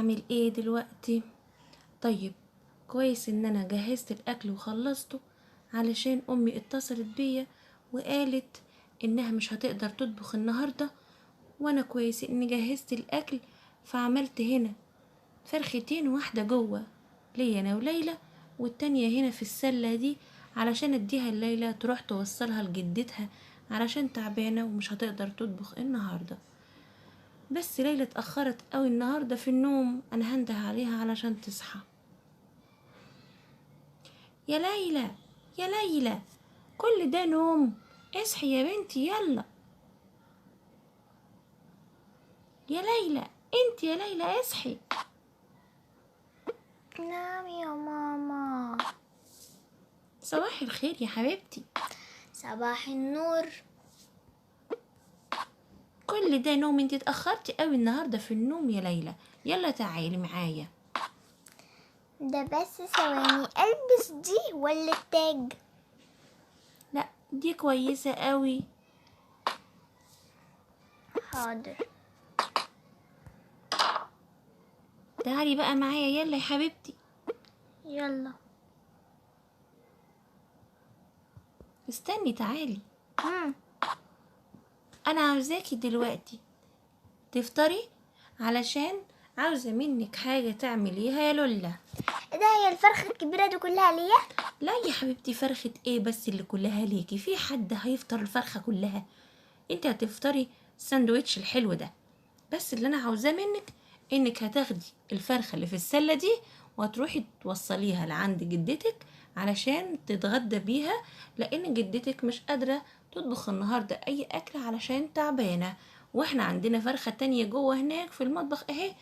اعمل ايه دلوقتي؟ طيب كويس ان انا جهزت الاكل وخلصته، علشان امي اتصلت بيا وقالت انها مش هتقدر تطبخ النهارده، وانا كويس اني جهزت الاكل. فعملت هنا فرختين، واحده جوه ليا انا وليلى، والتانية هنا في السله دي علشان اديها لليلى تروح توصلها لجدتها علشان تعبانه ومش هتقدر تطبخ النهارده. بس ليلى اتأخرت قوي النهارده في النوم، انا هنده عليها علشان تصحى. يا ليلى يا ليلى، كل ده نوم؟ اصحي يا بنتي يلا. يا ليلى انت يا ليلى اصحي. نعم يا ماما. صباح الخير يا حبيبتي. صباح النور. كل ده نوم؟ انت اتأخرتي قوي النهارده في النوم يا ليلى، يلا تعالي معايا. ده بس ثواني، البس دي ولا التاج؟ لا دي كويسة قوي. حاضر. تعالي بقى معايا يلا يا حبيبتي. يلا. استني تعالي. انا عاوزاكي دلوقتي تفطري علشان عاوزة منك حاجة تعمليها يا لولا. ايه ده، هي الفرخة الكبيرة دي كلها ليا؟ لا يا حبيبتي، فرخة ايه بس اللي كلها ليكي؟ في حد هيفطر الفرخة كلها؟ انت هتفطري الساندوتش الحلو ده بس. اللي انا عاوزاه منك انك هتاخدي الفرخة اللي في السلة دي وهتروحي توصليها لعند جدتك علشان تتغدى بيها، لان جدتك مش قادرة تطبخ النهاردة اي اكل علشان تعبانة، واحنا عندنا فرخة تانية جوه هناك في المطبخ اهي،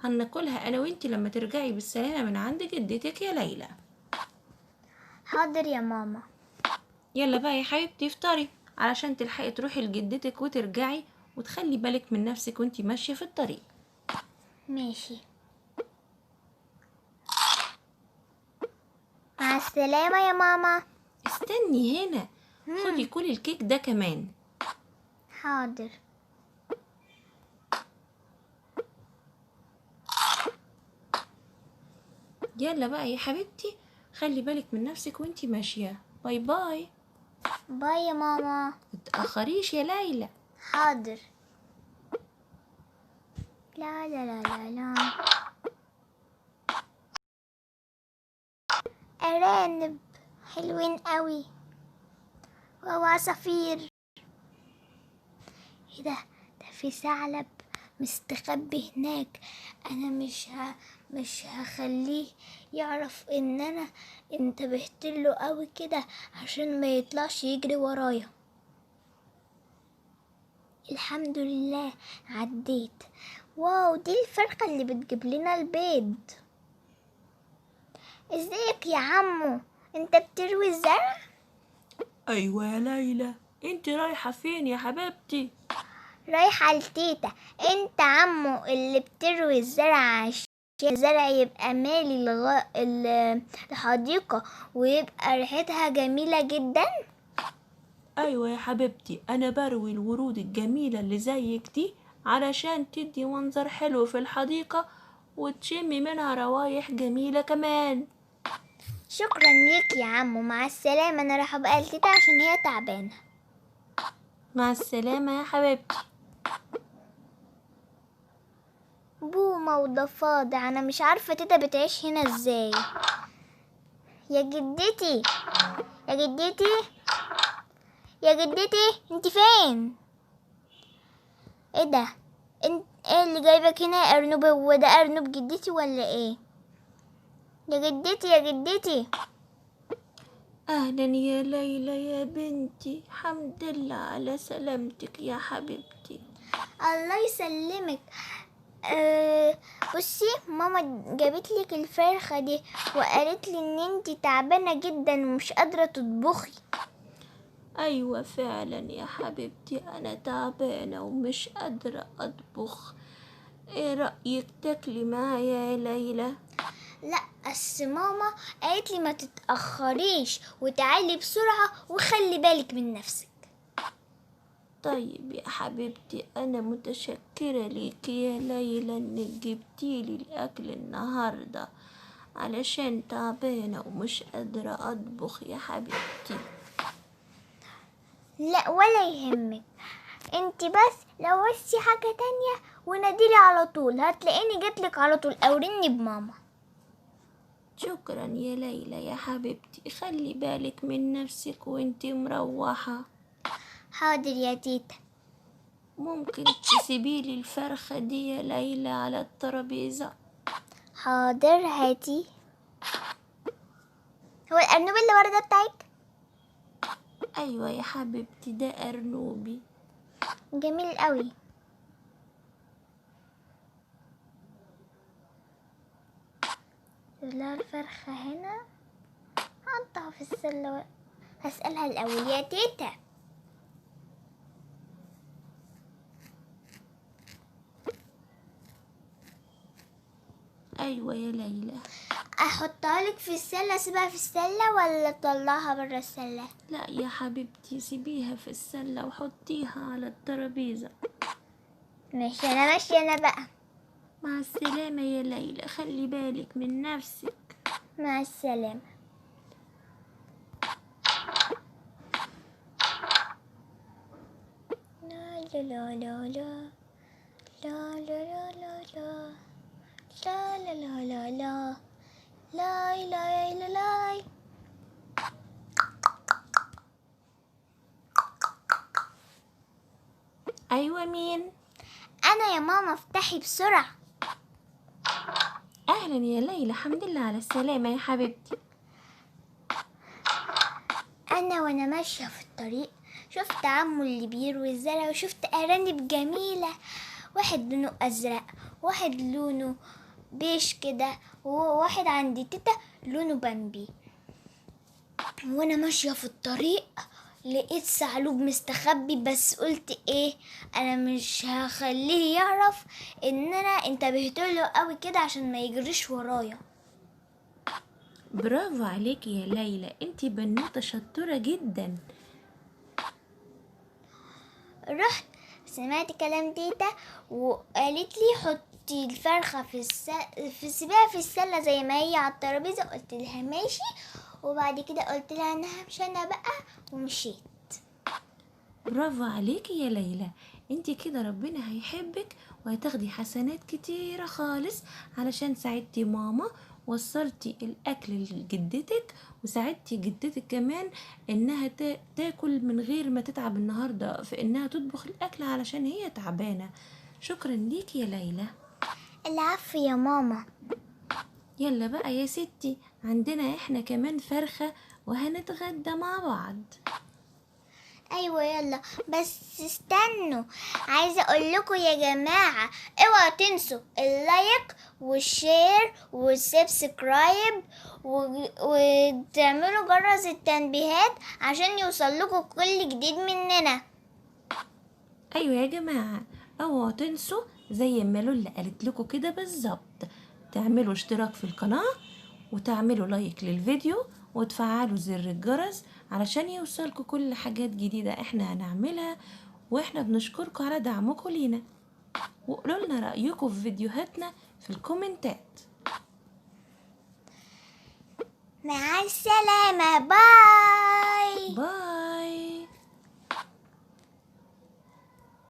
هناكلها انا وانتي لما ترجعي بالسلامة من عند جدتك يا ليلى. حاضر يا ماما. يلا بقى يا حبيبتي افطري علشان تلحقي تروحي لجدتك وترجعي، وتخلي بالك من نفسك وانتي ماشية في الطريق. ماشي، مع السلامة يا ماما. استني هنا، خدي كل الكيك ده كمان. حاضر. يلا بقى يا حبيبتي، خلي بالك من نفسك وانتي ماشية. bye bye. bye يا ماما. متأخريش يا ليلى. حاضر. لا لا لا لا لا. أرانب حلوين قوي، وعصافير. ايه ده، ده في ثعلب مستخبي هناك. انا مش هخليه يعرف ان انا انتبهت له قوي كده عشان ما يطلعش يجري ورايا. الحمد لله عديت. واو، دي الفرخة اللي بتجيب لنا البيض. ازيك يا عمو، انت بتروي الزرع؟ ايوه يا ليلى، انت رايحة فين يا حبيبتي؟ رايحة لتيتا. انت عمو اللي بتروي الزرع عشان الزرع يبقى مالي الحديقة ويبقى ريحتها جميلة جدا. ايوه يا حبيبتي، انا بروي الورود الجميلة اللي زيك دي علشان تدي منظر حلو في الحديقة وتشمي منها روايح جميلة كمان. شكرا ليك يا عمو، مع السلامة. انا راح ابقى لتيتا عشان هي تعبانة. مع السلامة يا حبيبتي. بومة وضفادع، انا مش عارفة تيتا بتعيش هنا ازاي. يا جدتي يا جدتي يا جدتي، انت فين؟ ايه ده، انت ايه اللي جايبك هنا يا ارنب؟ هو ده ارنب جدتي ولا ايه؟ يا جدتي يا جدتي. اهلا يا ليلى يا بنتي، الحمد لله على سلامتك يا حبيبتي. الله يسلمك. بصي، ماما جابت لك الفرخة دي وقالت لي ان انتي تعبانة جدا ومش قادرة تطبخي. ايوه فعلا يا حبيبتي، انا تعبانة ومش قادرة اطبخ. ايه رأيك تاكلي معايا يا ليلى؟ لا، بس ماما قالت لي ما تتأخريش وتعالي بسرعة وخلي بالك من نفسك. طيب يا حبيبتي، أنا متشكرة ليكي يا ليلى إنك جبتيلي الأكل النهاردة، علشان تعبانة ومش قادرة أطبخ يا حبيبتي. لا ولا يهمك، انت بس لو عوزتي حاجة تانية وناديلي على طول، هتلاقيني جيتلك على طول، او رني بماما. شكرا يا ليلى يا حبيبتي، خلي بالك من نفسك وانتي مروحة. حاضر يا تيتا. ممكن تسيبيلي الفرخة دي يا ليلى على الترابيزة؟ حاضر هاتي. هو الأرنوب اللي ورا ده بتاعك؟ أيوة يا حبيبتي، ده أرنوبي. جميل قوي. لا الفرخة هنا هحطها في السلة. هسألها الأول يا تيتا. أيوة يا ليلى. أحطها لك في السلة، أسيبها في السلة ولا أطلعها برا السلة؟ لا يا حبيبتي، سيبيها في السلة وحطيها على الترابيزة. ماشي، أنا ماشية أنا بقى. مع السلامة يا ليلى، خلي بالك من نفسك. مع السلامة. لا لا لا لا لا لا لا لا لا لا لا لا لا لا لا لا لا. أيوة مين؟ أنا يا ماما، افتحي بسرعة. أهلا يا ليلى، الحمد لله على السلامة يا حبيبتي. أنا وأنا ماشية في الطريق شفت عمو اللي بيروي الزرع، وشفت أرانب جميلة، واحد لونه أزرق، واحد لونه بيش كده، وواحد عندي تيتا لونه بامبي. وانا ماشية في الطريق لقيت ثعلوب مستخبي، بس قلت ايه، انا مش هخليه يعرف ان انا انتبهت له قوي كده عشان ما يجريش ورايا. برافو عليكي يا ليلى، انتي بنوته شطوره جدا. رحت سمعت كلام تيتا وقالت لي حطي الفرخه في سيبيها في السلة زي ما هي على الترابيزة. قلت لها ماشي، وبعد كده قلت لها انا همشي انا بقى، ومشيت. برافو عليكي يا ليلى، انتي كده ربنا هيحبك وهتاخدي حسنات كتيرة خالص علشان ساعدتي ماما، وصلتي الاكل لجدتك، وساعدتي جدتك كمان انها تاكل من غير ما تتعب النهارده في انها تطبخ الاكل علشان هي تعبانة. شكرا ليكي يا ليلى. العفو يا ماما. يلا بقى يا ستي، عندنا احنا كمان فرخة وهنتغدى مع بعض. ايوه يلا، بس استنوا، عايزه اقول لكم يا جماعة اوعوا تنسوا ال like وال share وال subscribe وتعملوا جرس التنبيهات عشان يوصل لكم كل جديد مننا. ايوه يا جماعة، اوعوا تنسوا زي ما لولا قالت لكم كده بالظبط، تعملوا اشتراك في القناة وتعملوا like للفيديو وتفعلوا زر الجرس علشان يوصلكوا كل حاجات جديدة احنا هنعملها، واحنا بنشكركم على دعمكم لينا. وقولوا لنا رأيكم في فيديوهاتنا في الكومنتات. مع السلامة، bye bye.